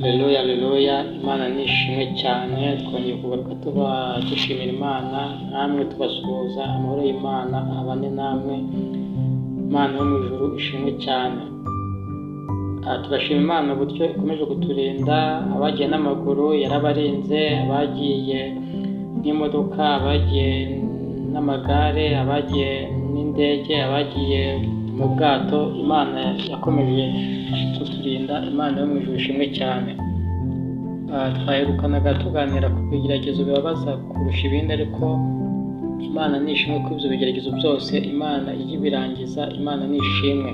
Haleluya, haleluya! Imana ni ishimwe cyane. Twongeye kugaruka tuba dushimira Imana, namwe tubasuhuza. Amahoro y'Imana abane namwe. Imana yo mu ijuru ishimwe cyane. Turashima Imana uburyo ikomeje kuturinda. Abagiye n'amaguru yarabarinze, abagiye n'imodoka, abagiye n'amagare, abagiye n'indege, abagiye mu bwato, Imana yakomeje kuturinda. Imana yo mu ijuru ishimwe cyane. Twaherukanaga tuganira ku bigeragezo bibabaza kurusha ibindi, ariko Imana ni ishimwe ko ibyo bigeragezo byose Imana ijya ibirangiza. Imana ni ishimwe.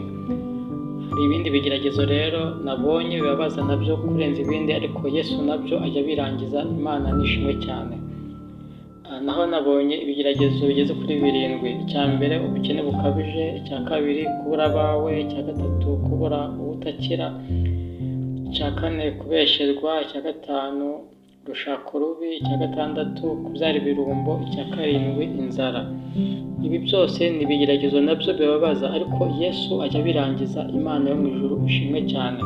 Hari ibindi bigeragezo rero nabonye bibabaza nabyo kurenza ibindi, ariko Yesu nabyo ajya abirangiza. Imana ni ishimwe cyane. Naho nabonye ibigeragezo bigeze kuri birindwi. Icya mbere, ubukene bukabije. Icya kabiri, kubura abawe. Icya gatatu, kubura uwutakira. Icya kane, kubeshyerwa. Icya gatanu, urushako rubi. Icya gatandatu, kubyara ibirumbo. Icya karindwi, inzara. Ibi byose ni ibigeragezo nabyo bibabaza, ariko Yesu ajya abirangiza. Imana yo mu ijuru ishimwe cyane.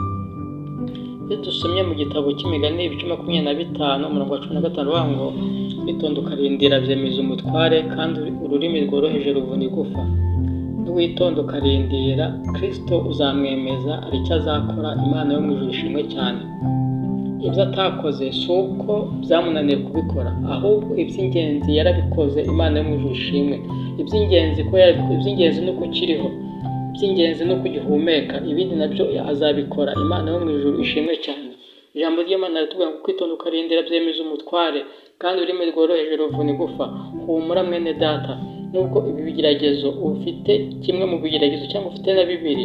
Iyo dusomye mu gitabo cy'Imigani, ibice 25, umurongo wa 15, uvuga ngo: "Kwitonda ukarindira byemeza umutware, kandi ururimi rworoheje ruvuna igufa." Niwitonda ukarindira, Kristo uzamwemeza, hari icyo azakora. Imana yo mu ijuru ishimwe cyane. Ibyo atakoze si uko byamunaniye kubikora, ahubwo iby'ingenzi yarabikoze. Imana yo mu ijuru ishimwe. Iby'ingenzi ko yarabikoze, iby'ingenzi ni uko ukiriho, iby'ingenzi ni uko ugihumeka, ibindi nabyo azabikora. Imana yo mu ijuru ishimwe cyane. Ijambo ry'Imana riratubwira ngo: "Kwitonda ukarindira byemeza umutware, kandi ururimi rworoheje ruvuna igufa." Humura mwene data, nubwo ibi bigeragezo ufite, kimwe mu bigeragezo cyangwa ufite na bibiri,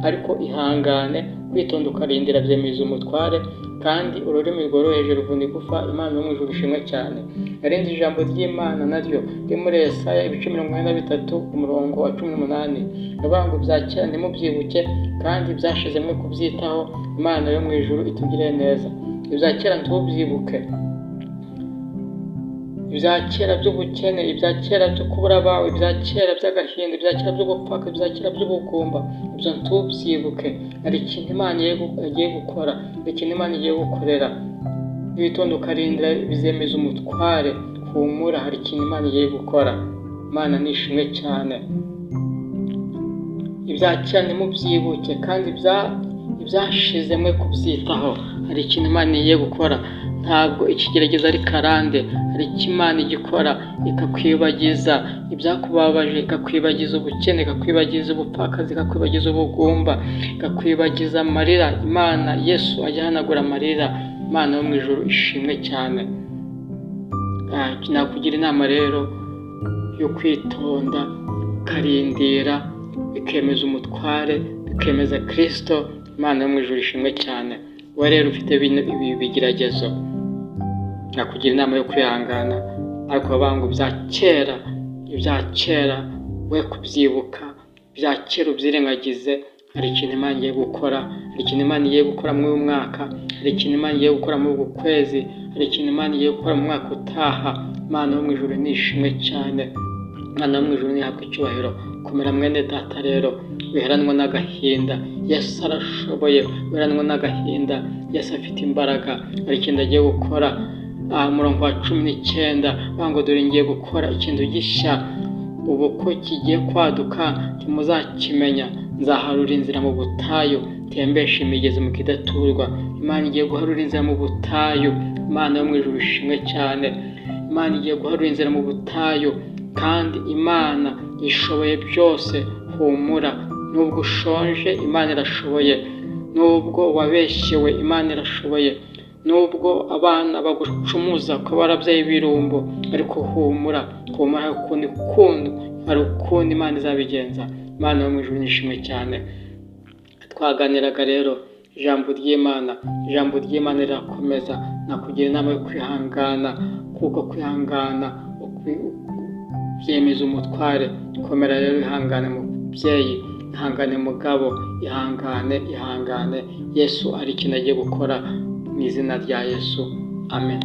ariko ihangane. Kwitonda ukarindira byemeza umutware, kandi ururimi rworoheje ruvuna igufa. Imana yo mu ijuru ishimwe cyane. Irindi jambo ry'Imana naryo riri muri Yesaya, ibice 43, umurongo wa 18, rivuga ngo: "Ibya kera ntimubyibuke, kandi ibyashize mwe kubyitaho." Imana yo mu ijuru itugirire neza. Ibya kera ntubyibuke, ibya kera by'ubukene, ibya kera byo kubura abawe, ibya kera by'agahinda, ibya kera byo gupfaka, ibya kera by'ubugumba, ibyo ntubyibuke. Hari ikintu Imana igiye gukora, hari ikintu Imana igiye gukorera. Witonda ukarindira bizemeza umutware. Humura, hari ikintu Imana igiye gukora. Imana ni ishimwe cyane. Ibya kera ntimubyibuke, kandi ibyashize mwe kubyitaho. Hari ikintu Imana igiye gukora. Ntabwo ikigeragezo ari karande. Hari icyo Imana igikora, ikakwibagiza ibyakubabaje, ikakwibagiza ubukene, ikakwibagiza ubupfakazi, ikakwibagiza ubugumba, ikakwibagiza amarira. Imana, Yesu ajya ahanagura amarira. Imana yo mu ijuru ishimwe cyane. Nakugira inama rero yo kwitonda ukarindira, bikemeza umutware, bikemeza Kirisito. Imana yo mu ijuru ishimwe cyane. Wowe rero ufite ibi bigeragezo, nakugira inama yo kwihangana, ariko bavuga ngo ibya kera, ibya kera we kubyibuka, ibya kera ubyirengagize. Hari ikintu Imana igiye gukora, hari ikintu Imana igiye gukora muri uyu mwaka, hari ikintu Imana igiye gukora muri uku kwezi, hari ikintu Imana igiye gukora mu mwaka utaha. Imana yo mu ijuru ni ishimwe cyane. Imana yo mu ijuru ntihabwe icyubahiro. Komera mwene data rero, wiheranwa n'agahinda. Yesu arashoboye. Wiheranwa n'agahinda, Yesu afite imbaraga. Hari ikintu agiye gukora. Umurongo wa 19 ngo: "Dore ngiye gukora ikintu gishya, ubu ko kigiye kwaduka ntimuzakimenya? Nzaharura inzira mu butayu, tembesha imigezi mu kidaturwa." Imana igiye guharura inzira mu butayu. Imana yo mu ijuru ishimwe cyane. Imana igiye guharura inzira mu butayu, kandi Imana ishoboye byose. Humura, nubwo ushonje Imana irashoboye, nubwo wabeshyewe Imana irashoboye, nubwo abana bagucumuza ukaba warabyaye ibirumbo, ariko humura, humura, hari ukundi kundi, hari ukundi Imana izabigenza. Imana yo mu ijuru nishimwe cyane. Twaganiraga rero ijambo ry'Imana. Ijambo ry'Imana rirakomeza. Nakugira inama yo kwihangana, kuko kwihangana byemeza umutware. Komera rero, ihangane mubyeyi, ihangane mugabo, ihangane, ihangane. Yesu ari ikintu agiye gukora, mu izina rya Yesu, amen.